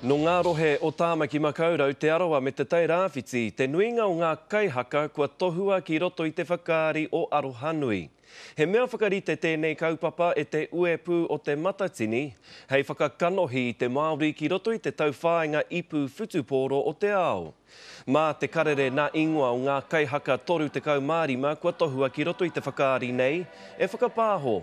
Nō ngā rohe o Tāmaki Makaurau, Te Arawa me Te Tai Rāwhiti te nuinga o ngā kaihaka kua tohua ki roto i te whakaari o Arohanui. He mea whakarite tēnei kaupapa e te Uepū o Te Matatini hei whakakanohi i te Māori ki roto i te tauwhāinga ipu whutupōro o te ao. Mā te karere nā ingoa o ngā kaihaka 35 kua tohua ki roto i te whakaari nei e whakapāho.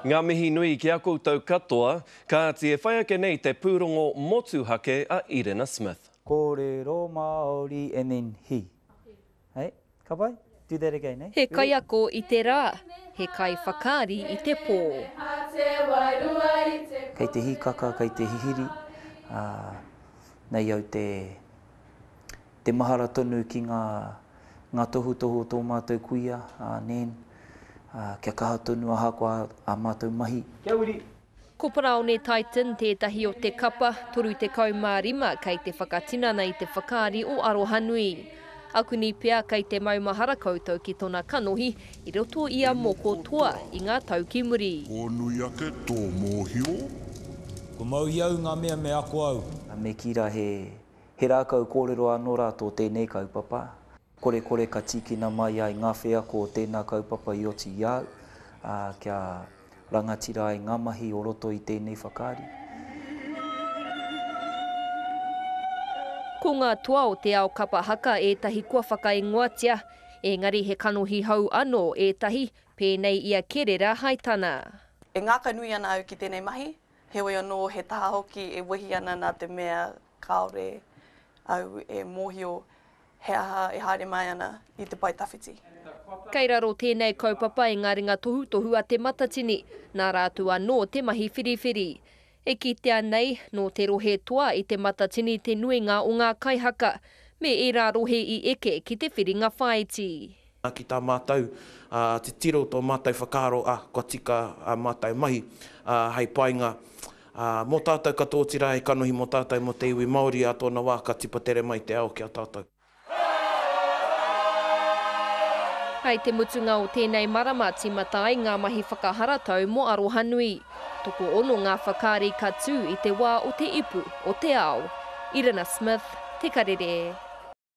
Ngā mihi nui ki a koutou katoa. Kāti e whai ake nei te pūrongo motuhake a Irena Smith. Kōrero Māori and then he. Hey, ka pai? Do that again, eh? He kaiako i te rā, he kaiwhakaari i te pō. Kei te hīkaka, kei te hihiri, ā, nei au te, te mahara tonu ki ngā, ngā tohutohu o tō mātou kuia, a Nan, ā, kia kaha tonu ahakoa ā mātou mahi. Kia uri! Ko Paraone Titon tētahi o te kapa 35 kei te whakatinana i te whakaari o Arohanui. Akuni pea kei te maumahara koutou ki tona kanohi i roto i a Moko Toa i ngā tau ki muri. Kua nui ake tō mōhio? Kua mau i au ngā mea me ako au. Me kī rā he, he rākau kōrero anō rā tō tēnei kaupapa. Korekore ka tīkina mai ai ngā wheako o tēnā kaupapa i oti i a au, ā, kia rangatira ai ngā mahi o roto i tēnei whakaari. Ko ngā toa o te ao kapa haka ētahi kua whakaingoatia, ēngari he kanohi hou anō ētahi, pēnei i a Kerera Haitana. E ngākaunui ana au ki tēnei mahi, heoi anō he taha hoki e wehi ana nā te mea kāore au e mōhio he aha e haere mai ana i te pae tawhiti. Kei raro tēnei kaupapa i ngā ringa tohutohu a Te Matatini, nā rātou anō te mahi whiriwhiri. E kitea nei, nō te rohe toa i Te Matatini te nuinga o ngā kaihaka, me ērā rohe i eke ki te whiringa whāiti. Ki tā mātou titiro, tō mātou whakaaro, ā, kua tika ā mātou mahi hei painga mō tātou katoa, otirā hei kanohi mō tātou, mō te iwi Māori ā tōna wā ka tipatere mai te ao ki a tātou. Hei te mutunga o tēnei marama tīmata ai ngā mahi whakaharatau mō Arohanui. Tokoono ngā whakaari ka tū i te wā o te ipu o te ao. Irina Smith, Te Karere.